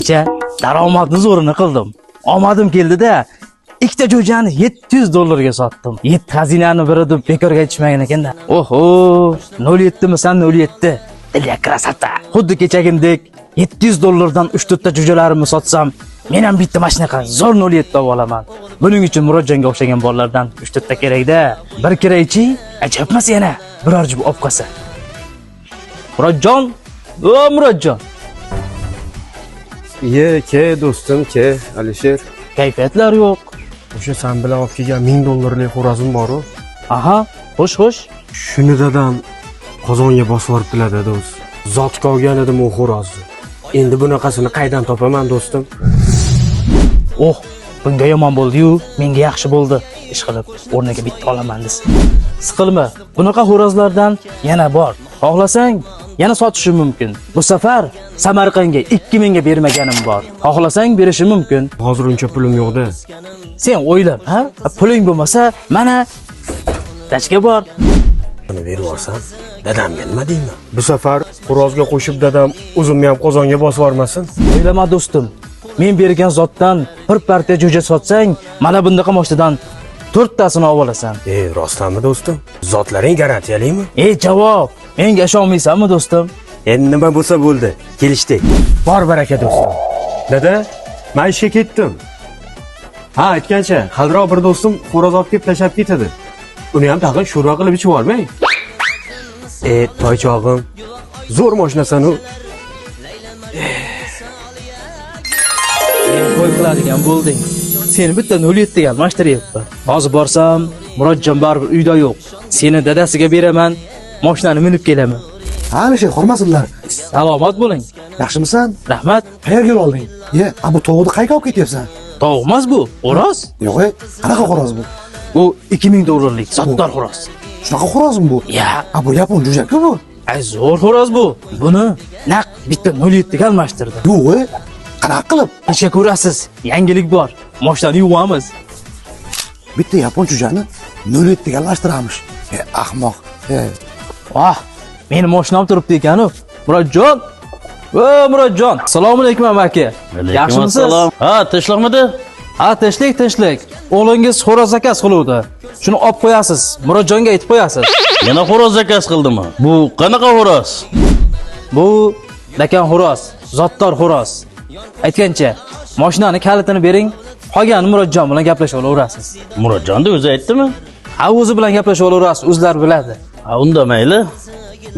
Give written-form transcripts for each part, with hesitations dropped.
Kecha daromadni zo'rini qildim. Omadim keldi-da. Ikkita jo'jani $700 ga sotdim. Yetti xazinani biri deb bekorga aytishmagan ekanda. Oho, 07 misan 07. Dilya красота. Xuddi kechagimdek $700 dan 3-4 ta jo'jalarimni sotsam, men ham bitta mashina zo'r 07 olib olaman. Buning uchun Murodjonga o'xshagan bolalardan 3-4 ta kerakda. Bir kerakchi, ajabmas yana biror jup olib qolsa. Murodjon, o Murodjon. Ye, ke do'stim, ke Alisher. Kayfiyatlar yo'q. O'sha sen bilan olib kelgan $1000 lik xo'rozim bor-u. Aha, xo'sh, xo'sh. Shuni dadam qozonga bosib yuboribdilar, do'st. Zotga olgan edim u xo'rozni. Endi bunaqasini qaydan topaman, do'stim? Oh, bunga yomon bo'ldi-yu, menga yaxshi bo'ldi. Ish qilib, o'rniga bitta olaman desa. Siqilma, bunaqa xo'rozlardan yana bor. Xohlasang, yana sotishim mumkin. Bu safar Samarqandga 2000 ga bermaganim bor. Xohlasang berishim mumkin. Hozir uncha pulim yo'q-da. Sen o'ylab, ha? Puling bo'lmasa, mana tachka bor. Buni berib yuborsam, dadamga nima deyman? Bu safar xo'rozga qo'shib dadam o'zimni ham qozonga bosib yubormasin. O'ylama do'stim. Men bergan zotdan bir partiya jo'ja sotsang, mana bundaqa moshinadan 4 tasini olib olasan. E, rostdanmi do'stim? Zotlaring garantiyalimi? Ey javob, menga ishonmaysanmi do'stim? Endi nima bo'lsa bo'ldi, kelishdik. Bor baraka do'stim. Dada, men ishga ketdim. Ha, aytgancha, haliroq bir do'stim xo'roz olib kelib tashlab ketadi. Uni ham tag'in sho'rva qilib ichib olmang. E, toychog'im, zo'r mashinasan u. Sen to'y qiladigan bo'lding. Seni bitta 07 ga almashtiryapman. Hozir borsam, Murodjon baribir uyda yo'q. Seni dadasiga beraman, mashinani minib kelaman. Ha, Alisher, hormasinlar. Salomat bo'ling. Yaxshimisan? Rahmat. Qayerga yo'l olding? Ye, a bu tovuqni qayerga olib ketyapsan? Tovuq emas bu, xo'roz. Yo'q, e, qanaqa xo'roz bu? Bu $2000 lik sotdor xo'roz. Shunaqa xo'rozmi bu? Ya, A bu yapon jo'jaku bu. ay zo'r xo'roz bu. Buni naq bitta 07 ga almashtirdim. Yo'q, e, qanaqa qilib? Kecha ko'rasiz, yangilik bor. Mashinani yuvamiz. Bitta yapon jo'jani 07 ga almashtiramish. E, ahmoq. E, Vah, meni mashinam turibdi ekan-u. Murodjon! O, Murodjon! Assalomu alaykum amaki. Yaxshimisiz? Ha, tinchlikmidi? Ha, tinchlik, tinchlik. O'g'lingiz xo'roz zakaz qiluvdi. Shuni olib qo'yasiz. Murodjonga aytib qo'yasiz. Yana xo'roz zakaz qildimi? Bu qanaqa xo'roz? Bu dakan xo'roz, zotdor xo'roz. Aytgancha, mashinani kalitini bering, qolganini Murodjon bilan gaplashib olaverasiz. Murodjonni o'zi aytdimi? Ha, o'zi bilan gaplashib olaverasiz, o'zlari biladi. Ha, unda mayli.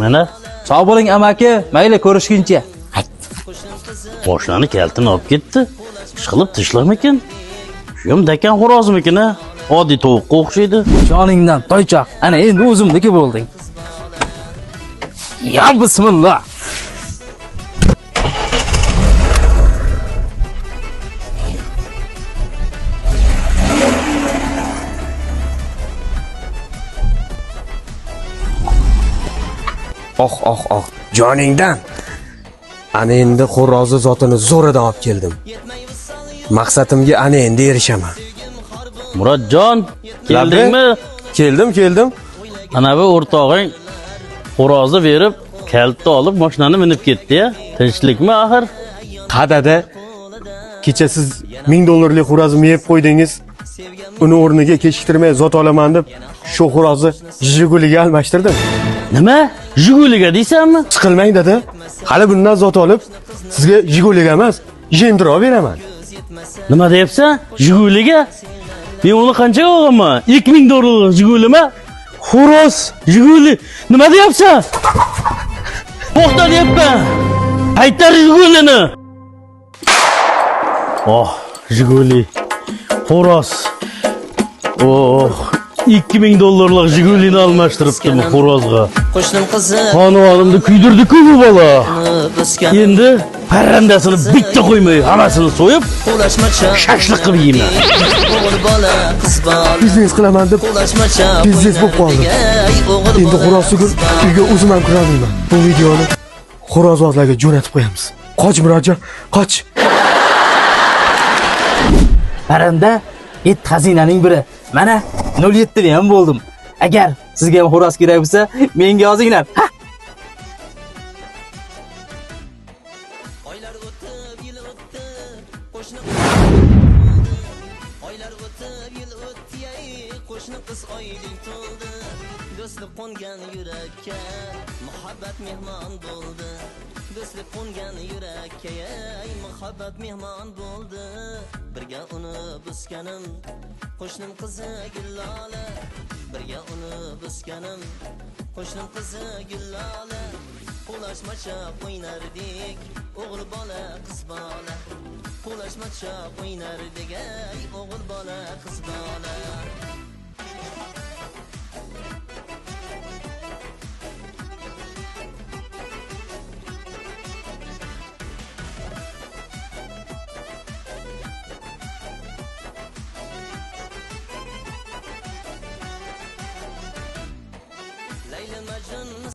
Mana Sog' bo'ling amaki, mayli ko'rishguncha. moshinani kalitini olib ketdi. Ishqilib tinchlikmikin? Shu ham dakan xo'rozmikin, ha? Oddiy tovuqqa o'xshaydi. Joningdan toychoq. Ana endi o'zimniki bo'lding. Ya bismillah. Oh, oh, oh. Joningdan. Ana endi xo'rozni zotini zo'ridan olib keldim. Maqsadimga ana endi erishaman. Murodjon, keldingmi? Keldim, keldim. Ana bu o'rtog'ing xo'rozni berib, kalitni olib mashinani minib ketdi-ya. Tinchlikmi axir? Ha dada, kecha siz $1000 lik xo'rozni yeb qo'ydingiz. Uni o'rniga kechiktirmay zot olaman deb shu xo'rozni Jiguliga almashtirdim. Nima? Jiguliga deysanmi? Siqilmang dada. Hali bundan zot olib sizga Jiguliga emas, Jentra beraman. Nima deyapsan? Jiguliga? Men uni qanchaga olganman? $2000 Jigulimi? Xo'roz, Jiguli. Nima deyapsan? To'xta deyapman. Qaytar Jigulini. Oh, Jiguli. Xo'roz. Oh, $2000 lik Jigulini almashtiribdim xo'rozga. Qo'shnim qizi Xonavonimni kuydirdi-ku bu bola. o'sgan Endi parrandasini bitta qo'ymay, hammasini so'yib, Qulashmacha shashlik qilib yeyman. O'g'il bola qiz bola Biznes qilaman deb Qulashmacha Biznes bo'lib qoldi. Endi xo'roz tugul uyga o'zim ham kirolmayman. Bu videoni xo'rozvozlarga jo'natib qo'yamiz. Qoch Murodjon, qoch. Parranda yetti xazinaning biri. Mana 07 li ham bo'ldim. Agar sizga ham xo'roz kerak bo'lsa, menga yozinglar. Ha! Oylar o'tib, yil o'tdi. Qo'shni oylar o'tib yil o'tdi, qo'shni qiz oydek to'ldi. Do'stlik qo'ngan yurakka muhabbat mehmon bo'ldi. Do'stlik qo'ngan yurakka muhabbat mehmon bo'ldi. Birga uni o'skanim qo'shnim qizi Gullola. Birga uni o'skanim qo'shnim qizi Gullola. Qulashmacha o'ynardik o'g'il bola qiz bola. Qulashmacha o'ynardik ey o'g'il bola qiz bola. Layli Majnun